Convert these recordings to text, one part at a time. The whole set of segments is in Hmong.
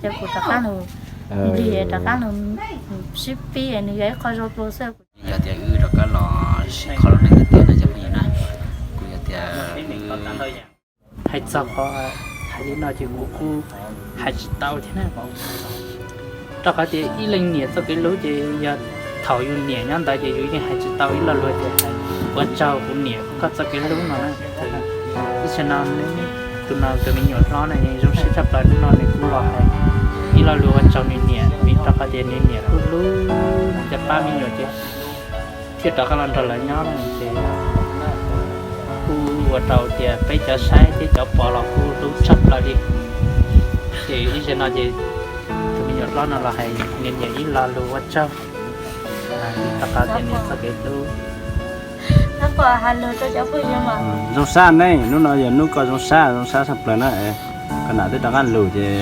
Ces kuv rov qab los nplig, rov qab los sib pib, nws yog ib qho zoo dua xwb. Yog tias wb rov qab los sib kho lub neej tiag tiag no cov phooj ywg na, kuv yog tias hais txog qhov hais li no ces kuv kuj hais tsis tau thiab na. Rau qhov tias ib leeg niam txoj kev hlub ces yog thaum yus niam nyob ntawd ces yus yeej hais tsis tau ib lo lus tias ua tsaug kuv niam koj txoj kev hlub no na. Ib zaug no tus no tus me nyuam hlob no zoo siab tshaj plaws, hnub no nws kuj los hais ib lo lus ua tsaug nws niam, vim rau qhov tias nws niam kuj hlub cov pab me nyuam ces thiaj rov qab los nrog lawv nyob no ces kuj ua rau tias peb cov saib thiab cov pom los kuj hlub tshaj plaws li. Ces ib zaug no ces tus me nyuam hlob no los hais nws niam ib lo lus ua tsaug, vim rau qhov tias nws txoj kev hlub. Zoo sab ne, hnub no yog hnub koj zoo sab, zoo sab tshaj plaws na. Koj nam twb rov qab los ces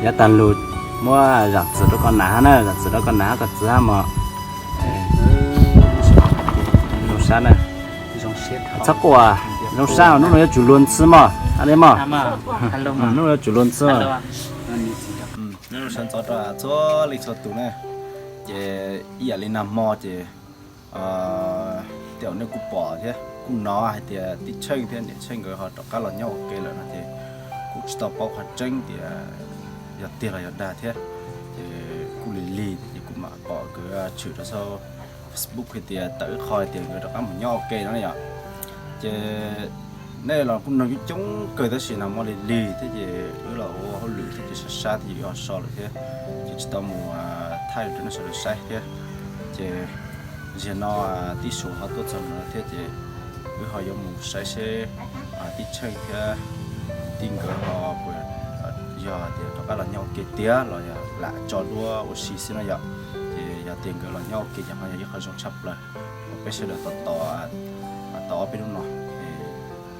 yav tag los muab zam txim rau koj nam hab na, zam txim rau koj nam hab koj txiv hab mog. Zoo sab na. Txhob quaj, zoo sab, hnub no yuav tsum luag ntxhi mog, a li mog. Hnub no yuav tsum luag ntxhi. Sawv ntxov rau txhua leej txhua tus na, ces ib yam li nag hmo ces tej zaum nej kuj pom thiab kuj hnov hais tias tij Tsheej thiab niam Tsheej nkawd ho rov qab los nyob ua ke lawm no ces kuj tsis tau paub qhov tseeb tias yog tiag los yog dag thiab. Ces kuj lig lig ces kuj mam pom nkawd tshwm rau saum Facebook hais tias tawm ib qho hais tias nkawd rov qab mus nyob ua ke no na yom. Ces nej los kuj noog coob coob kawg tab sis nag hmo lig lig thiab ces wb los ua hauj lwm thiab ces sab sab thiab ces wb ho so lawm thiab ces tsis tau mus thaij rau nej sawv daws saib thiab. Ces zaum no tij Suav ho tuaj txog ntawd thiab ces wb ho yuav mus saib seb tij Tsheej thiab tij nkawd ho puas yog tias rov qab los nyob ua ke tiag los yog lam tso duab ua si xwb no yom. Ces yog tias nkawd los nyob ua ke ces ho yog ib qho zoo tshaj plaws uas peb sawv daws tos tos tau ob peb hnub no.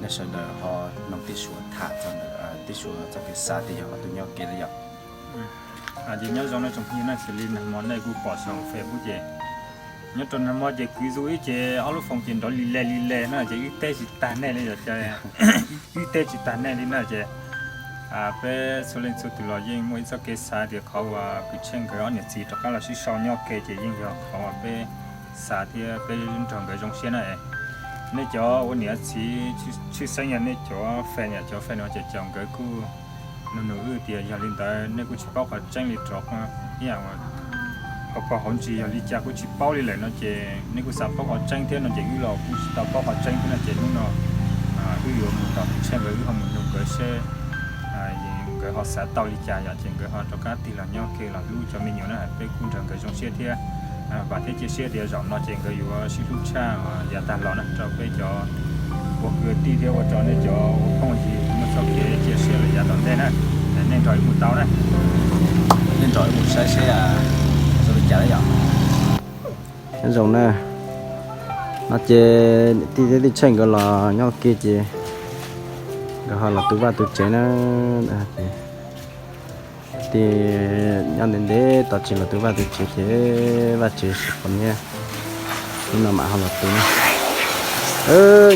Nej sawv daws ho noog tij Suav tham txog ntawm tij Suav txoj kev xav tias yog ob tug nyob ua ke no yom. Ces nyob zoo nej tsoom phooj ywg na, xws li nag hmo nej kuj pom saum Facebook ces nyob rau nag hmo ces kwv Zuj ib ces ob lub foos ces nrov li le li le na ces wb teb tsis tag nej li os. Wb teb tsis tag nej li na ces peb txhua leej txhua tus los yeej muaj ib txoj kev xav tias qhov uas kwv Tsheej nkawd ob niam txiv rov qab los sib sau nyob ua ke ces yeej yog qhov uas peb xav thiab peb nrog nkawd zoo siab na. Nej cov ua niam txiv tshwj xeeb yog nej cov fans, cov fans no ces caum nkawd kuj nug nug wb tias yog li ntawd nej kuj tsis paub qhov tseeb li rov ib yam uas hauv paus hauv ntsis yog li cas kuj tsis paub li lawm no ces nej kuj xav paub qhov tseeb thiab no ces wb los kuj tsis tau paub qhov tseeb thiab no ces hnub no wb yuav mus tom kwv Tsheej nkawd, wb ho mus nug nkawd seb nkawd ho xav tau li cas yom ces nkawd ho rov qab tig los nyob ua ke los hlub cov me nyuam na. Peb kuj nrog nkawd zoo siab thiab vam thiab cia siab tias zaum no ces nkawd yuav sib hlub tshaj yav tag los na. Rau peb cov ua kwv tij thiab ua rau nej cov ua phooj ywg muaj txoj kev cia siab lawm yav tom ntej na, nej nrog wb mus tau na. Nej nrog wb mus saib seb zoo li cas yom. Nyob zoo na, no ces niam tij thiab tij Tsheej nkawd los nyob ua ke ces nkawd ho los tu vaj tu tsev na. Tij nyob ntev ntev tos tsis los tu vaj tu tsev ces vaj tsev sib pom niab, hnub no mam ho los tu na.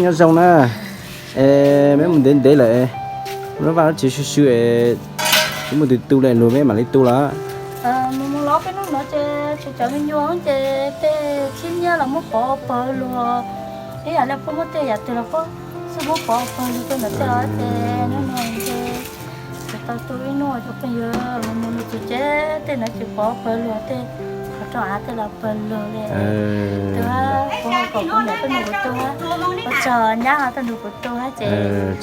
Nyob zoo na, es meb mus ntev ntev lawm, lub vaj lub tsev sw sw es tsis muaj tus tu li, luag meb mam li tu los? Mus mus los peb hnub no ces tsis cov me nyuam ces tej khib nyiab los muab pov pawg lug, ib yam li puab muab tej yam twg los puab xub muab pov pawg lug rau ntawm tej os ces hnub no ces tau tu ib hnub cov phooj ywg, mus mus lug tsis ces tej no ces pov pawg lug, tej qhov rau av tej los pawg lug li. Tu, kuv ho kom kuv niam tuaj nrog kuv tu, ua tsaug nyab ho tuaj nrog kuv tu hab ces,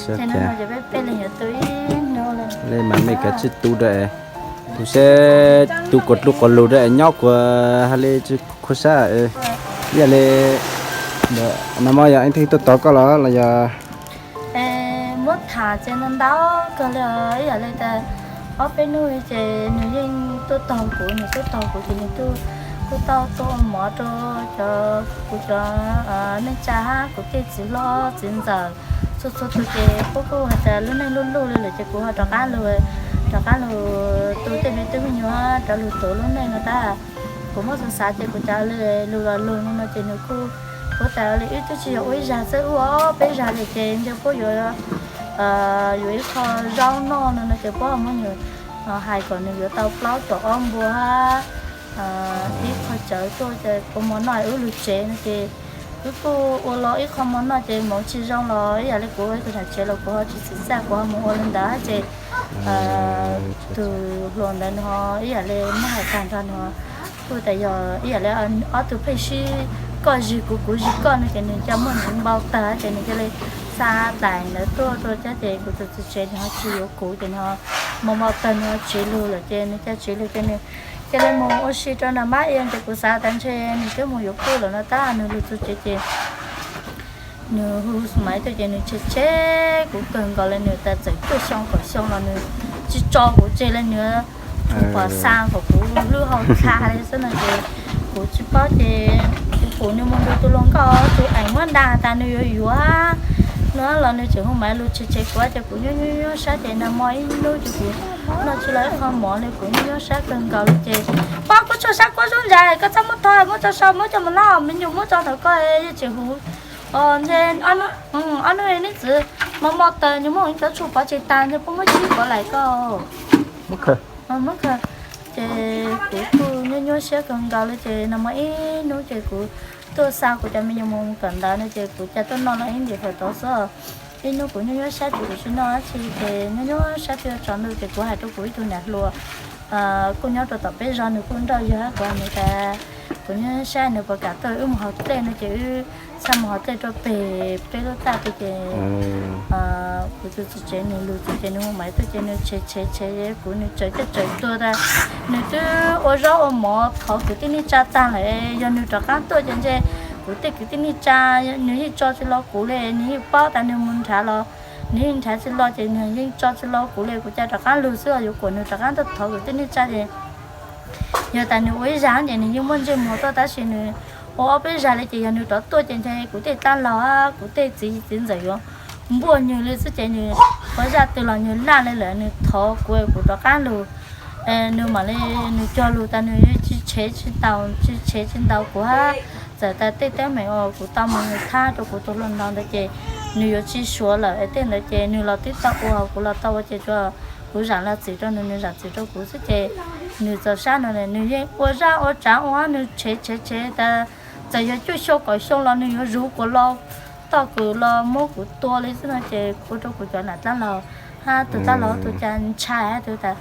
ces hnub no ces peb peb leeg yuav tu ib hnub li. Li mas mej kav tsij tu dua, tu seb tu kuas dlua quas lug dua nyob kuas hab li tsis khuv sab. Ib yam li nag hmo yog Eej Theej tuaj tos koj los los yog? Muab tham ces ntau ntau kawg li, ib yam li tas ob peb hnub li ces nws yeej tuaj tos kuv, nws tuaj tos kuv ces nws tuaj, kuj tau tuaj ua mov rau cov, kuv cov neej tsa hab kuv tej txiv hlob txiv ntxawm txhua txhua tus ces puab kuj has tas lub neej luj luj li lawm ces kuv ho rov qab lug, rov qab lug tu tej me tub me nyuam, rov lug tuav lub neej no tab. Kuv muab xav xav ces kuv cav li lug los lug no ces nws kuj, puab tas li wb twb tsis yog ua ib zag xwb, wb ua ob peb zag li ces ntshe puab yuav, yuav ib qho zaub noj no no ces puab muab nyuam hais kom nws yuav tau plaub caug ob npua hab ib qho cawv tuaj ces ua mov noj wb lug tsev no ces wb kuj ua los ib qho mov noj ces mov tsis zoo los ib yam li kuv ua tus nam tsev los kuv ho tsis txim txaj kuv ho mus ua li ntawd ces tus hluas ntawd nws ho ib yam li muab hais tag nrho nws kuj tas yog ib yam li ob tug pheej sib koj zig kuv kuv zig koj no ces nws cia muaj nws npau tag ces nws cia li xa dais ntawd tuaj rau thiab ces kuv tus txiv tsev nws ho tsis yuav kuv ces nws ho npau npau tag nws ho tsiv lug lawm ces nws cia tsiv lug ces nws cia li mus ua si rau nram mab ia ces kuv xav tas ntshe nws twb mus yuav kuj lawm no tab nws lug txug tsev ces nws hu Maiv tuaj ces nws tshev tshev kuv kawg nkaus li, nws tas txawm cuaj xyoo kaum xyoo los nws tsis tso kuv tseg li, nws tsuas pom xa kom kuv hlub hau kha li xwb no ces kuv tsis paub ces kuv pum nws mus nrug tus hluas nkauj tus eem muab dag tas nws yuav yuav no los nws tseem hu Maiv lug tshev tshev kuv ces kuv nyuaj nyuaj nyuaj sab ces nag hmo ib hnub ces kuv noj tsis tau ib qho mov li kuv nyuaj nyuaj sab kawg nkaus li ces pab kuv tshuaj sab kuab zub ntsais koj txhob muab thov muab tso sau muab coj mus noj me nyuam muab tso ntawm koj yeej tseem huv ntshe ob hnub neb txwv mos mos taws nws muab cov tshuaj pov tseg tag ntshe puab muab tsib pov laim koj muab khaws ces kuv kuj nyuaj nyuaj siab kawg nkaus li ces nag hmo ib hnub ces kuv tuaj xa kuv cov me nyuam mus kawm ntawv no ces kuv cia tuaj noj no ib ntim fawm tod xwb. Ib hnub kuv nyuaj nyuaj sab ces kuv tsis noj dab tsi ces nyuaj nyuaj sab twb tsaus ntuj ces kuv hais rau kuv ib tug niam hluas kuj nyob rau tom peb zos nws kuj nrauj yawg kuv hais nws tas kuv nyuaj nyuaj sab nws puas kam tuaj wb mus haus dlej no ces wb txhaj mus haus dlej rau pem peb lub taj twg ces kuv tus txiv tsev nws lug txug ces nws hu Maiv tuaj ces nws tshev tshev tshev kuv nws tsawv coj tsawv tuag tas nws twb ua zaub ua mov thov kwv tij neej tsa tag lawm, yog nws rov qab tuaj ces ntshe kuv tej kwv tij neej tsa nws yeej tso tsis los kuv li, nws yeej paub tas nws mus nrhav los nws yeej nrhav tsis los ces nws yeej tso tsis los kuv li, kuv cia rov qab lug xwb yuav kom nws rov qab tuaj thov kwv tij neej tsa ces yog tas nws ua ib zag ces nws yeej muaj ntsej muag tuaj tab sis nws ua ob peb zag li ces yog nws rov tuaj ces ntshe kuv tej dab laug kuv tej txiv txiv ntxawm yuav npuaj nws li xwb ces nws ua zaj twg los nws laj li lawm nws thov kuv kuv rov qab lug nws mam li nws cog lug tas nws tsis tshev tsis ntaus tsis tshev tsis ntaus kuv hab. Txawm tas tej teeb meem uas kuv tau mus nws thab rau kuv tus hluas nraug ntawd ces nws yuav tsis suav lawm tej ntawd ces nws los twb tau ua kuv los tau ua ces tsuas kuv zam lub txim rau nws nws zam txim rau kuv xwb ces nws txaus sab no nws yeej ua zaj ua tsav ua nws tshev tshev tshev tas txawm yog cuaj xyoo kaum xyoo los nws yuav zuv kuv los toj kwm los muab kuv tua li xwb no ces ua rau kuv cov nam dab laug hab tus dab laug tus cas ntshai hab tus tas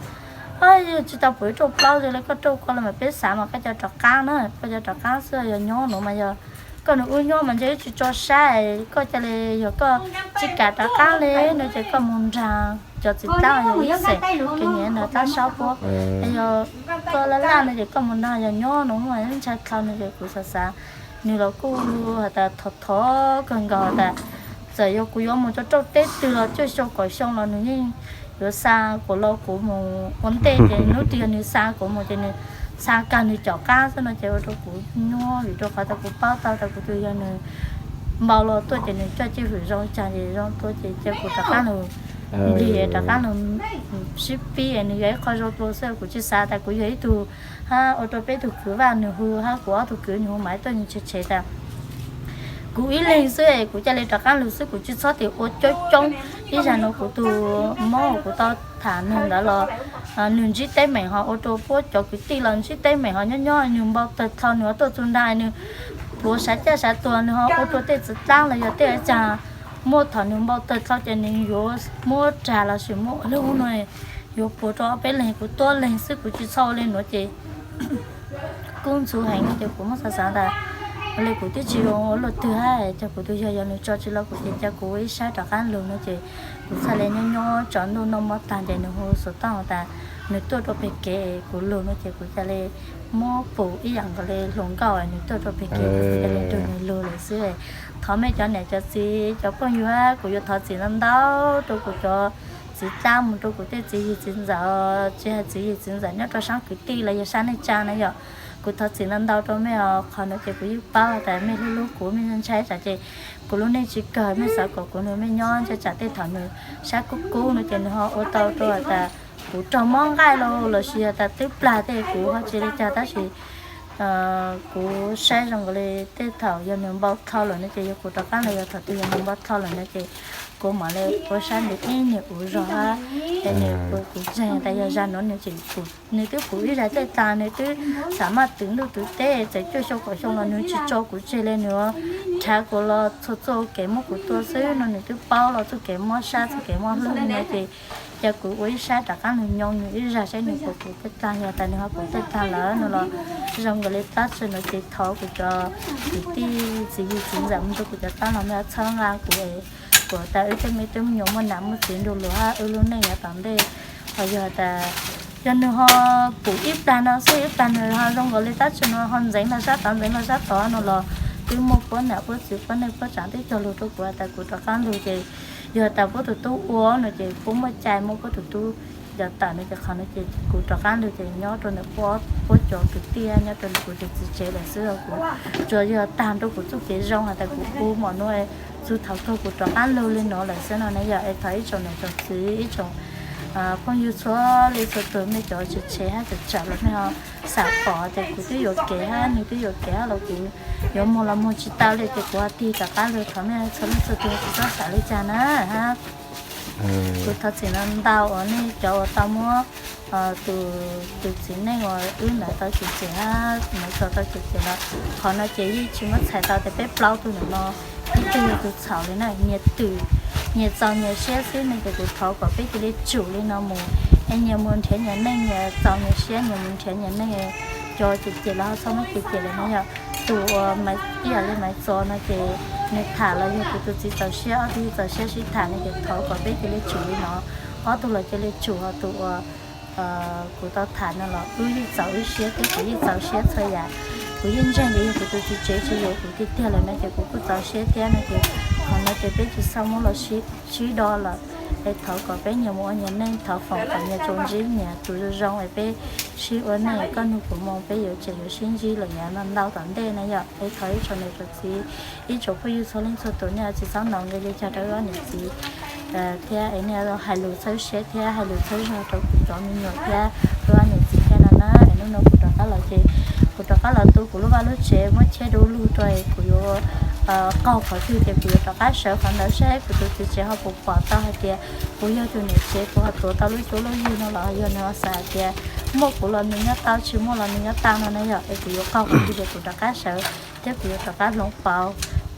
yog tsis tau pum ib rooj plaub zoo li koj rooj koj los mas peb xav mas koj cov rov qab na koj cov rov qab xwb yog nyob nuav mas yog koj nws ub nyob mas ntshe wb tsis tso sab koj ca li yog koj tsis kam rov qab li no ces koj mus nrag cov txiv dlaab yog ib xeem ces nyiam nrag dlaab sab puab yog koj laj laj no ces koj mus nrag yog nyob nuav mas ntshai dlhau no ces kuv xav xav nws los kuj has tas thov thov kawg nkaus has tas txawm yog kuv yuav mus rau rooj teb twg los cuaj xyoo kaum xyoo los nws yeej yuav xa kuv los kuv mus ua ntej ces hnub twg yog nws xa kuv mus ces nws xa kag nws caum qab xwb no ces ua rau kuv nyuaj vim rau qhov tas kuv paub tau tas kuv tus yog nws npau los tuaj ces nws coj cwj hwm zoo cas ces zoo tuaj ces cia kuv rov qab los nplig rov qab los sib pib nws yog ib qho zoo dlua xwb kuv tsis xav tas kuv yog ib tug hab ua rau peb tug kwv Vaj nws hu hab kuv ob tug kwv nws hu Maiv tuaj nws tshev tshev tas kuv ib leeg xwb kuv ca li rov qab lug xwb kuv tsis txhob tias ua coob coob. Ib zag nuav kuv tus mob kuv tau tham nws ntawd los nws ntsib teeb meem ho ua rau puab cov kwv tij los ntsib teeb meem ho nyob nyob nws npau tawg dlhau nws ho tuaj txug nrag nws pluav sav caj sav tuag nws ho ua rau tej txiv dlaab los yog tej cas muaj thaum nws npau tawg dlhau ces nws yuav muab rag los sis muab ua lub nuav yuav puav rau ob peb leeg kuv tuab leeg xwb kuv tsis txhob ua li nuav ces kub ntxhuv heev no ces kuv muab xav xav tas ua li kuv twb tsis zoo ua luaj twg hab ces kuv tus yog yog nws tso tsis los kuv ces cia kuv ua ib sab rov qab lug no ces kuv txhaj li nyob nyob tsaus ntuj noj mov tag ces nws hu xov tooj tas nws tuaj rau peg kev kuv lug no ces kuv ca li muab pum ib yam nkaus li hluas nkauj nws tuaj rau peg kev kuv ca li nrug nws lug lawm xwb. Thov mej cov niam cov txiv cov phooj ywg, kuv yuav thov txim ntau ntau rau kuv cov txiv dlaab mus rau kuv tej txiv yig txiv ntxawm, tsis hais txiv yig txiv ntxawm nyob rau saab kwv tij los yog saab neej tsa na yom. Kuv thov txim ntau ntau rau mej os, qhov nuav ces kuv yeej paub tas mej hlub hlub kuv, mej ntshai tsam ces kuv lub neej tsis kawg, mej xav kom kuv nrug mej nyob ntshai tsam tej thaum nws sab kub kub no ces nws ho ua tau rau tas kuv raug mob nqaij los lossis yog tas twb plag tej kuv ho tsis li cas tab sis kuv saib zoo nkaus li tej thaum yog nws npau dlhau lawm no ces yog kuv rov qab los yog thaum twg yog nws npau dlhau lawm no ces kuv Kuv mam li ua sab nws ib niag uv zog hab, es nws kuv tseeg tas yog zag nuav nws tseem pum, nws twb pum ib zag tej tag, nws twb xam maj twv ntuj twv teb, txawm cuaj xyoo kaum xyoo los nws tsis tso kuv tseg li, nws rhav kuv los txhua txhua kev muab kuv tua xwb no, nws twb paub los txhua kev mob sab txhua kev mob hlwb no ces, ces kuv ua ib sab rov qab lug nyoo nws ib zag saib nws pum kuv tej tag, yog tas nws ho pum tej tag lawm no los zoo nkaus li tab tsi no ces thov kuv cov kwv tij txiv yig txiv ntxawm mus rau kuv cov tab los mej txhawb nqa kuv, kuv tas wb tej me tub me nyuam muaj nam muaj txiv nrug luag hab wb lub neej yav tom ntej. Ho yog tas yog nws ho pum ib plag no xwb ib plag nws ho zoo nkaus li tab tsi no ho ntxeev los sab tod ntxeev los sab tod no los twb muaj puab nam puab txiv puab neej puab tsaam teb cog lug rau kuv tas kuv rov qab lug ces yog tas puab tus tub ua no ces puab muaj cai muab puab tus tub yav tawm no ces qhov no ces kuv rov qab lug ces nyob rau ntawm puab cov kwv tij nyob rau ntawm kuv tus txiv tsev lawm xwb os. Kuv tsuas yog tag nrho kuv txuj kev zoo has tas kuv ua mom nuav txug thaum kawg kuv rov qab lug li no lawm xwb no na yog es thov ib tsoom nam tsoom txiv ib tsoom phooj ywg txhua leej txhua tug mej cov tsev tsev hab cov tsaam los mej ho xam pom tas kuv twb yuam kev hab nws twb yuam kev hab los kuv yuav moog los moog tsis tau li ces kuv ho tig rov qab lug thov mej txhua leej txhua tug tsis txhob xav li cas na hab. Kuv thov txim ntau ntau uas nej cov uas tau muab tus txiv neej uas wb ntawd tau cem cem hab ntawd tau cem cem los qhov no ces yeej tsis muab txhais tau tias peb plaub tug ntawm no ib tug yog tus txhaum li na, nyias twm nyias txaus nyias siab xwb no ces kuv thov kom peb cia li tsum li no mus, es nyias mus nrhiav nyias neej, nyias txaus nyias siab nyias mus nrhiav nyias neej, cov cem cem los ho txhob muab cem cem lawm na yog. Tus uas ib yam li Maiv Txos no ces nws tham los yog kuv tus txiv txaus siab, ob tug txaus siab sib tham no ces thov kom peb cia li tsum li no, ob tug los cia li tsum, ho tus uas kuv tau tham no los wb yeej txaus wb siab thiab kuv yeej txaus siab txhua yam. Kuv yeej ntseeg tias yog kuv tus txiv tsev tsis yuav kuv tiag tiag lawm no ces kuv kuj txaus siab thiab no ces qhov no ces peb tsis txhob muab los sib do lawm, es thov kom peb nyias mus ua nyias neej, thov foom kom nyias tsuas ntsib nyias tus zoo zoo es peb sib ua neej, koj nug kuv moo peb yuav tseem yuav sib ntsib lawm yav no ntau tom ntej na yom. Es thov ib tsoom niam tsoom txiv, ib tsoom phooj ywg txhua leej txhua tus nej tsis txhob ntau nqi li cas rau wb ob niam txiv thiab es nej hais lus txhawb siab thiab hais lus txhawb zog rau kuv cov me nyuam thiab wb ob niam txiv thiab no na. Es hnub no kuv rov qab los ces kuv rov qab los tu kuv lub vaj lub tsev muab cheb du lug rau es kuv yuav qaug qhov twg ces kuv yuav rov qab sawv qhov ntawd saib kuv tus txiv tsev ho puas pom tau hais tias kuv yog tus niam tsev kuv ho tuav tau lub cuab lub yig no los yog nws ho xav hais tias muaj kuv los nws nyob tau, tsis muaj los nws nyob tau no na yom. Es kuv yuav qaug qhov twg ces kuv rov qab sawv thiab kuv yuav rov qab hloov pauv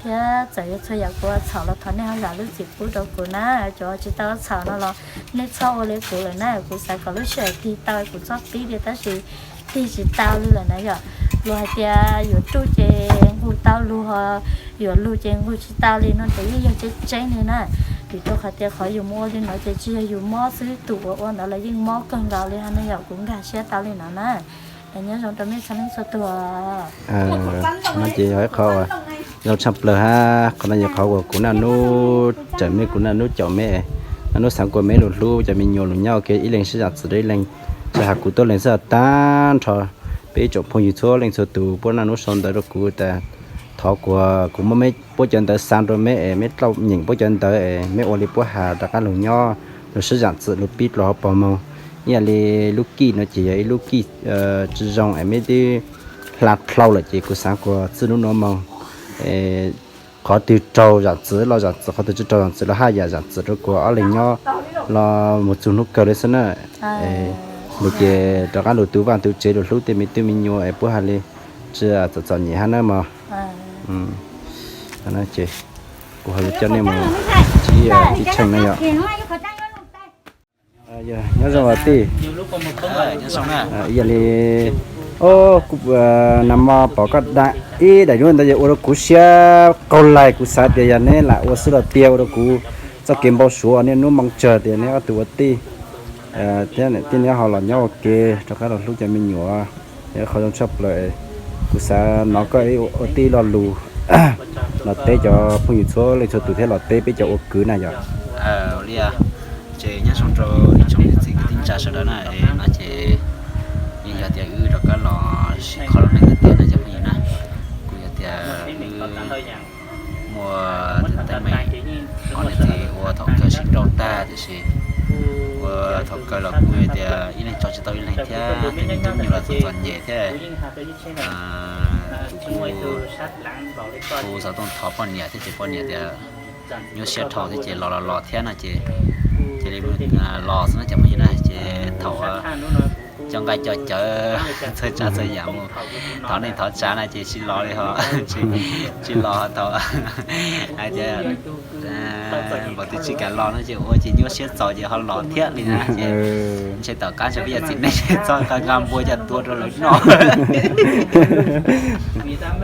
thiab txawm yuav txhua yam kuv ua txhaum los thov nej ho zam lub txim pub rau kuv na. Cov tsis tau ua txhaum no los nej txhob ua li kuv lawm na, kuv xav kom lub sij hawm tig tau kuv txhob pib li tab sis tig tsis tau li lawm na yom. Luag hais tias yuav ruj ces nqug tau lug, yuav lug ces nqug tsis tau li no ces yeej yog tseeb tseeb li na. Vim rau qhov tias qhov yus mus ua li no ces tsis yog yus mob xwb, tus uas ua ntawd los yeej mob kawg nkaus li hab ne yom, kuv nkag siab tau li no na. Es nyob zoo rau mej txhua leej txhua tus. No ces yog ib qho uas zoo tshaj plaws hab, qhov no yog qhov uas kuv naj nub tsaws mej, kuv naj nub caum mej, naj nub xaav kuas mej lug hlub cov me nyuam lug nyob ua ke ib leeg sib zam txim rau ib leeg. Tsis has kuv tuab leeg xwb, tag nrho peb ib tsoom phooj ywg txhua leej txhua tus puab naj nub sau ntawv rau kuv tas thov kuas kuv muab mej puab cov ntawv xaa rau mej es mej dlauj nyeem puab cov ntawv es mej ua li puab has rov qab lug nyob, lug sib zam txim, lug pib dlua hauv paus moog. Ib yam li lub kij no ces yog ib lub kij tsi zoo es mej twb hla dlhau lawm ces kuv xaav kuas txij nub nuav moog qhov twg raug zam txim los zam txim, qhov twg tsi raug zam txim los haj yam zam txim rau kuas ob leeg nyob los mus txug hnub kawg li xwb na. Lug ces rov qab lug tu vaaj tu tsev lug hlub tej me tub me nyuam es puab has li tsi txom txom nyem hab na mog. Ces kuv ho lug coj nej mus tsib tsheej na yom. Nyob zoo os tij. Ib yam li, o, kuv nag mo pom koj da ib daim duab ntawd yog ua rau kuv siab qaug lais, kuv xav tias yog neb lam ua xwb los tiag, ua rau kuv txoj kev npau suav niaj hnub moo tsawg tias neb ob tug ua tij thiab niam tij neb ho los nyob ua ke rov qab los hlub cov me nyuam. Yog qhov zoo tshaj plaws, kuv xav nov koj ib ua tij lo lus los teb cov phooj ywg txhua leej txhua tus thiab los teb peb cov ua kwv na yom. Li, ces nyob zoo rau ib tsoom niam txiv kwv tij neej tsa sawv daws na, es no ces yeej yog tias wb rov qab los sib qhov lus neej tiag tiag na cov phooj ywg na. Kuj yog tias wb muaj teeb meem, ob niam txiv ua thaum kawg sib nrauj tag tiam sis ua thaum kawg los kuj yog tias ib leeg tso tsis tau ib leeg thiab tej me tub me nyuam los txom txom nyem thiab. Kuv kuj xav tooj thov poj niam thiab ces poj niam tias nyuaj siab dhau thiab ces los los los thiab no ces cia li los xwb no cov phooj ywg na. Ces thaum coj nqaij coj cawv txhua tsav txhua yam mus thov neej thov tsav na ces tsis los li ho, tsis los thaum hais tias npaum twg tsis kam los no ces ua ces nyuaj siab txaus ces ho los thiab li na ces ntshe tom qab ntshe peb yog txiv neej txhob nqa npua coj tua rau lawv noj.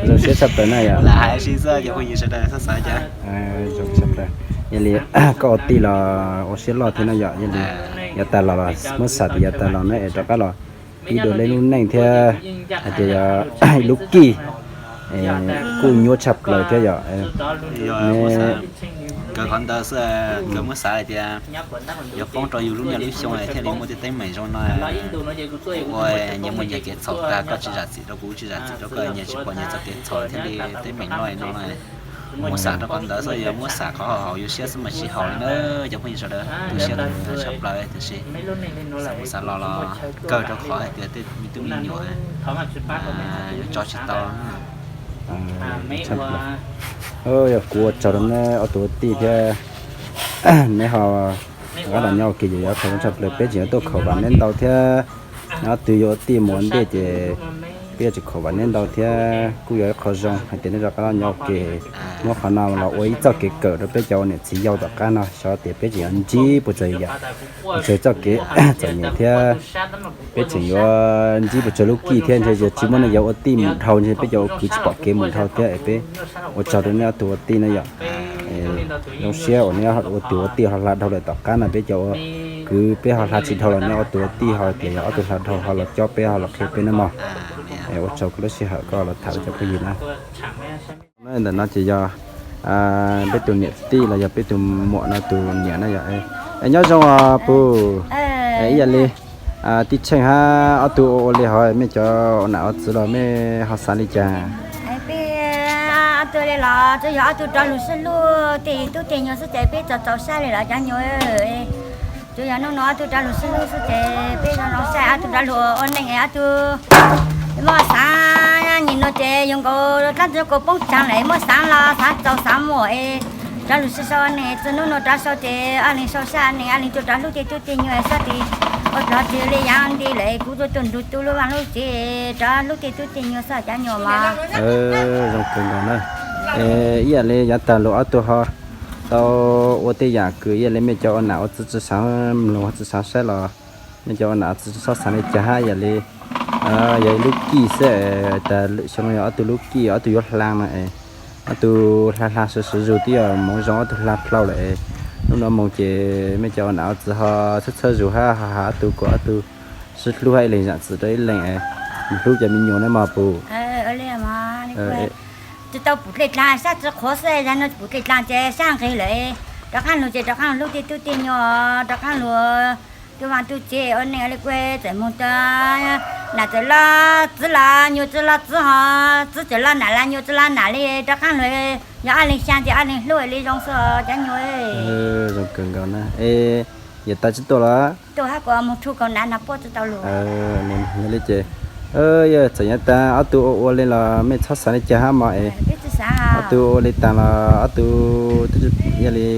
Zoo siab tshaj plaws na yom. Lam hais li xwb cov phooj ywg sawv daws txhob xav cas. Zoo tshaj plaws. Yog li koj ua tij los ua siab loj thiab no yom, yog li yav tas los muab xam tias yav tas los na es rov qab los pib dua lub neej thiab hais tias yog ib lub kij kuj nyuaj tshaj plaws thiab yom. Nkawd qhov ntawd xwb, nkawd muab xav hais tias yuav poob rau yus lub niaj lub xyoo thiaj li muaj tej teeb meem zoo no. Ua nyias muaj nyias kev txhaum tag, koj tsis zam txim rau kuv, kuv tsis zam txim rau koj, nyias tsis pom nyias txoj kev txhaum thiaj li teeb meem no no. Muab xav rau qhov ntawd xwb, yog muab xav qhov haum haum yus siab xwb mas tsis haum li na cov phooj ywg sawv daws. Tu siab tshaj plaws tiam sis xav mus xav los los kawg rau qhov hais tias tej me tub me nyuam yuav tso tsis tau. Yog kuv ua tsaug rau neb ob tug ua tij thiab neb ho rov qab los nyob ua ke ces yog qhov zoo tshaj plaws. Peb tseem yuav tuaj khaum vam neb ntau thiab. Neb ob tug yuav ua tij mus ua ntej ces peb yuav tsum khaum vam neb ntau thiab kuj yog ib qho zoo hais tias neb rov qab los nyob ua ke, muab qhov no los ua ib txoj kev kawm rau peb cov ua niam txiv yau tom qab no xyov tias peb tseem yuav ntsib puas tsawg yam, puas tsawg txoj kev txom nyem thiab peb tseem yuav ntsib puas tsawg lub kij thiab ntshe yog tsis muaj neeg yuav ua tij mus dhau ntshe peb cov ua kwv tsis pom kev mus dhau thiab es peb ua tsaug rau neb ob tug ua tij na yom. Zoo siab uas neb ua tug ua tij ho hla dhau lawm tom qab no peb cov ua kwv peb ho hla tsis dhau los neb ob tug ua tij ho tias yog ob tug hla dhau ho los cob peb ho los qhia peb na mog. Ua tsaug koj lub sij hawm koj los tham rau cov phooj ywg na. Ntawm no ces yog peb tus niam tij los yog peb tus muam no tus niam na yom. Es nyob zoo os puj. Ib yam li tij Tsheej hab ob tug ua ua li hov mej cov ua nam ua txiv los mej ho xav li cas? Peb ob tug li los tsuas yog ob tug rov lug sib hlub tej tub tej nyuag xwb ces peb txaus txaus siab li los cov nyuag. Tsuas yog hnub no ob tug rov lug sib hlub xwb ces peb zoo zoo siab ob tug rov lug ua neej es ob tug muaj xaav nim no ces yus nkaus dlaab tsi kuj poob tsaag lawm muaj xaav los xaav txaus xaav muaj es rov lug sib sau neej txug hnub no rov sau ces ob leeg sau sab neej ob leeg tsuas rov hlub tej tub tej nyuag xwb ces ua dlog tsis li yaav nti lawm kuv tsuas tuaj nrug tu lub vaaj lub tsev rov hlub tej tub tej nyuag xwb cov nyuag mas. Zoo kawg nkaus na. Ib yam li yav tag lug ob tug ho tau ua tej yam kws ib yam li mej cov ua nam ua txiv tsi xaav mloog tsi xaav saib los mej cov ua nam ua txiv tsi xob xaav li cas hab ib yam li yog ib lub kij xwb tas lwm xyoo yog ob tug lub kij ob tug yuav hla no es ob tug hla hla sawv sawv zug twb yog moov zoo ob tug hla dlhau lawm es hnub no moog ces mej cov ua nam ua txiv ho txhawb txhawb zug hab ho has ob tug kom ob tug sib hlub hab ib leeg zaam txim rau ib leeg es mus hlub cov me nyuam na mog puj. Tsi tau pum dlej dlaag sab tsi qhuav xwb, zag no pum dlej dlaag ces sab nqig lawm. Rov qaab lug ces rov qaab lug hlub tej tub tej nyuag, rov qaab lug tu vaaj tu tsev ua neej ua li kuj txawm moog tau nam txawm loj txiv los nyuag tsi loj txiv ho, txiv txawm loj nam los nyuag tsi loj nam li, rov qaab lug yog ob leeg xyaa ces ob leeg hlub li zoo xwb cov nyuag. Zoo kawg nkaus na. Es yawm tas tsi tuaj los? Tuaj hab kuv moog thu kaus nav no puab tsi tau lug. Yog li ces yog txawm yav tas ob tug ua ua li los mej txhob xaav li cas hab mog es ob tug ua li taag los ob tug yog li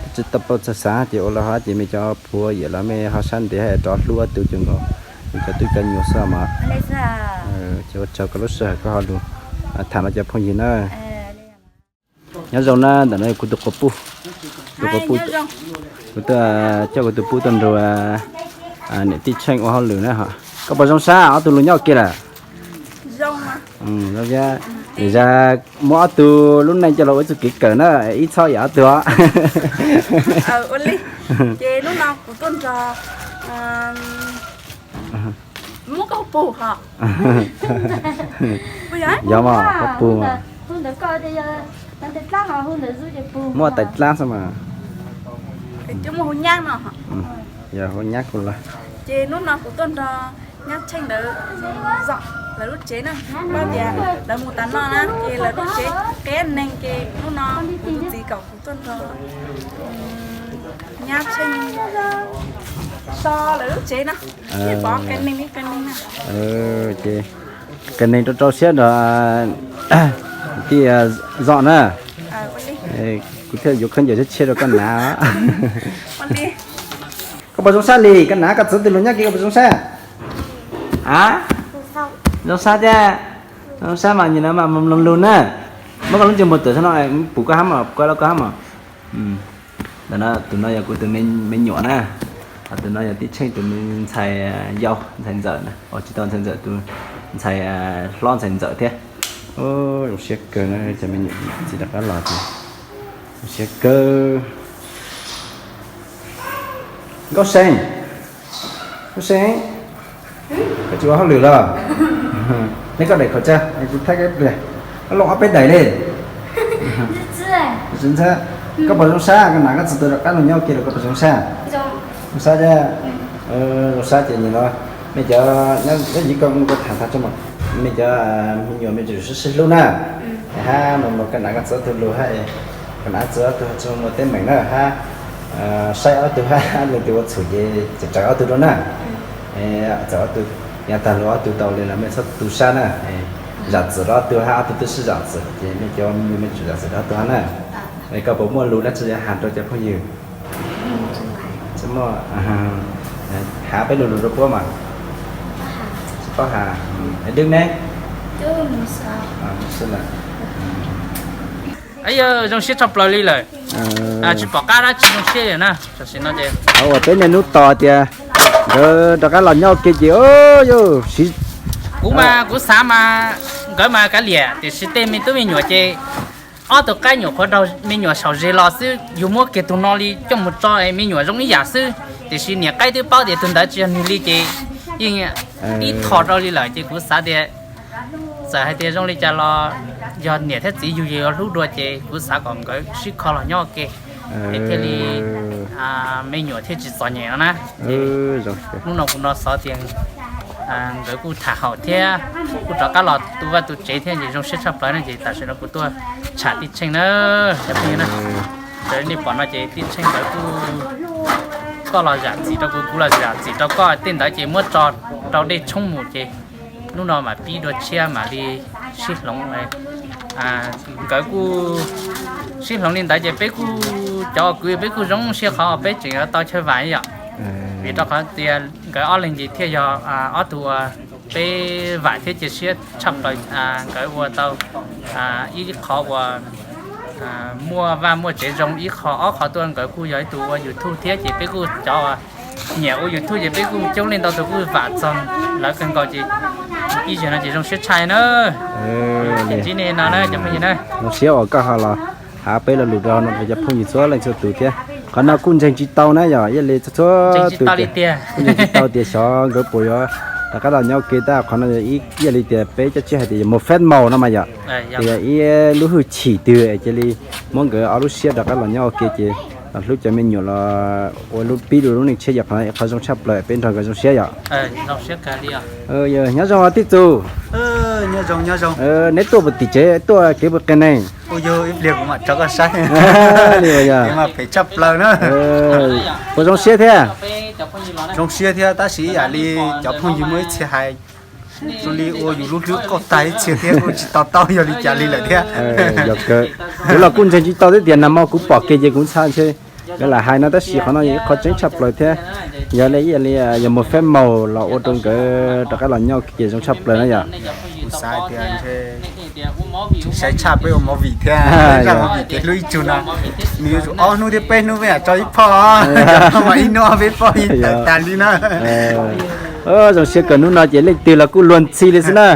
twb tsi tau paub txog xaav ces ua los hab ces mej cov phuav yawm los mej ho sab ntev hab rov hlub ob tug cov nkaus mej cov tub cov nyuag xwb mog. Ces ua tsaug koj lub sij hawm koj ho lug tham los cov phooj ywg na. Nyob zoo na, ntawm no kuv tus quas puj, tus quas puj, kuv tuaj coj kuv tus puj tuaj nrug niam tij Tsheej ua hauj lwm na. Koj puas zoo sab ob tug lug nyob ua ke lawm? Zoo thiab. Zag muab ob tug lub neej coj los ua ib txuj kev kawm na, ib txhob yam ob tug os. Ua li, ces hnub no kuv tuaj nrog muab koj pug ho. Yog mas koj pug mas. Muab tais dlaab xwb mas. Yog hu nyab kuv lawm. Ces hnub no kuv tuaj nrog nyab Tsheej ntawd zom lawv lub tsev na. Koj tias lawv mus tas no na, ces lawv lub tsev qia neeg, ces hnub no kuv tus txiv kom kuv tuaj nrog nyab Tsheej so lawv lub tsev no. Qia neeg rau rau siab nrog tij zom na. Kuv thiaj yuav khaub ncaws tshiab tshiab rau koj hnav. Koj puas zoo sab li? Koj hnav koj txiv tus hluas nyob kiag koj puas zoo sab? A, zoo sab thiab. Zoo sab mas nim no mas mloog lus na. Muab koj lub ntsej muag tawm saum no, pum koj hab mos, koj lub koj hab mos. Ntawm no tus no yog kuv tus me nyuam na. Ho tus no yog tij Tsheej tus me ntxhais yau, ntxhais ntxawm na, tsis tau ntxhais ntxawm, tus ntxhais hlob ntxhais ntxawm thiab. Zoo siab kawg na, cov me nyuam txiv rov qab los ces zoo siab kawg. Nkauj See, Nkauj See, koj tsis ua hauj lwm los? Neb koj daim khaub tsab, kuv thaij koj ib pliag. Koj looj ob peb daim li. Ntxhab, koj puas zoo sab? Koj hnav koj txiv tus rov qab los nyob ua ke los koj puas zoo sab? Zoo sab thiab. Zoo sab ces nim no mej cov, nyob ib koj, koj tham tag tso mas, mej cov me nyuam mej tsum sib sib hlub na. Hab no koj hnav koj txiv ob tug lus hab, koj hnav txiv ob tug tsis muaj teeb meem na hab, saib ob tug hab leej twg ua txhum ces tseem raws ob tug dua na. Txawm ob tug yav tag lug ob tug tau li los mej txhob tu sab na. Zam txim rau ob tug hab ob tug twb sib zam txim ces mej cov me nyuam mej tsum zam txim rau ob tug hab na. Koj puas muaj lus dab tsi yuav has rau cov phooj ywg? Tsis muaj. Has peb lo lus rau puab mas. Tsis paub has. Dwb ne? Yog zoo siab tshaj plaws li lawm. Tsis pom qab dab tsi zoo siab li na. Tam sim no ces uas peb niaj hnub tos tias nkawd rov qab los nyob ua ke ces, yog, kuv mas kuv xav mas nkawd mas kav liam, tiam sis tej me tub me nyuam ces ob tug qaib nyuam qhuav raug me nyuam saum zes los xwb, yus muab kiag tus no li coj mus tso me nyuam zoo ib yam xwb, tiam sis niam qaib twb paub tias tus ntawd tsis yog nws li ces yeej ib tho rau li lawm ces kuv xav tias txawm hais tias zoo li cas los yog niam thiab txiv yug yus yuav hlub dua ces kuv xav kom nkawd sib kho los nyob ua ke es thiaj li me nyuam thiaj tsis txom nyem no na. Hnub no kuv no xov tias nkawd kuj tham haum thiab kuj rov qab los tu vaj tu tsev thiab ces zoo siab tshaj plaws na ces tam sim no kuv tuaj tsham tij Tsheej na, cov phooj ywg na. Raws li nej pom no ces tij Tsheej nkawd kuj, koj los zam txim rau kuv, kuv los zam txim rau koj, tej ntawd ces muab tso rau dej tshoob mus ces hnub no mam pib dua tshiab mam li sib hloov. Nkawd kuj sib hloov li ntawd ces peb kuj, cov kwv peb kuj zoo siab qhov peb tseem yuav tau chaw vam yom. Vim rau qhov tias nkawd ob leeg ces thiaj yog ob tug uas peb vam thiab cia siab tshaj plaws. Nkawd ua tau ib qho uas muaj vaj muaj tsev zoo ib qho, ob qho tuaj nkawd kuj yog ib tug ua YouTube thiab ces peb kuj cov nyiam ua YouTube ces peb kuj coob leej ntau tus kuj vam txog lawv kawg nkaus ces ib zaug no ces zoo siab tshaj na. Ntsib nej no na cov phooj ywg na. Zoo siab uas koj ho los has peb lo lus rau no rau cov phooj ywg txhua leej txhua tus thiab. Qhov no kuj ntseeg tsis tau na yom, ib yam li txhua txhua tus kuj ntseeg tsis tau tias xyov nkawd puas yuav rov qab los nyob ua ke tab, qhov no ib yam li tias peb cov tshiab hais tias yog mus fab maus no mas yom, tias yog ib lub hwj chim twg cia li muab nkawd ob lub siab rov qab los nyob ua ke ces los hlub cov me nyuam los ua lub pib dua lub neej tshiab ces qhov no ib qho zoo tshaj plaws peb nrog nkawd zoo siab yom. Nyob zoo tij txug. Neb tuaj puas tim tsev tuaj kev puas qis neeg? Li uas yog puas zoo siab thiab? Zoo siab thiab tab sis ib yam li cov phooj ywg muaj ib txhia hais zoo li ua yus lub hlwb qauj tag ib txhia thiab kuj tsis to taub yog li cas li lawm thiab. Yog kawg, kuv los kuj ntseeg tsis tau thiab tias nag hmo kuv pom kiag ces kuv ntshai ntshe nkawd lam hais no tab sis qhov no yog ib qho tseeb tshaj plaws thiab. Yog li ib yam li yog mus fab maus los ua rau nkawd rov qab los nyob ua ke ces zoo tshaj plaws na yom. Kuv xav tias ntshe saib tshaj peb ua movie thiab, zaj movie ces hlub ib tsug no, nws yuav tsum ob hnub thiab peb hnub peb mam tso ib phoj, mas ib hnub ob peb phoj ib tawm tas li na. Zoo siab kawg, hnub no ces leej twg los kuj luag ntxhi li xwb na.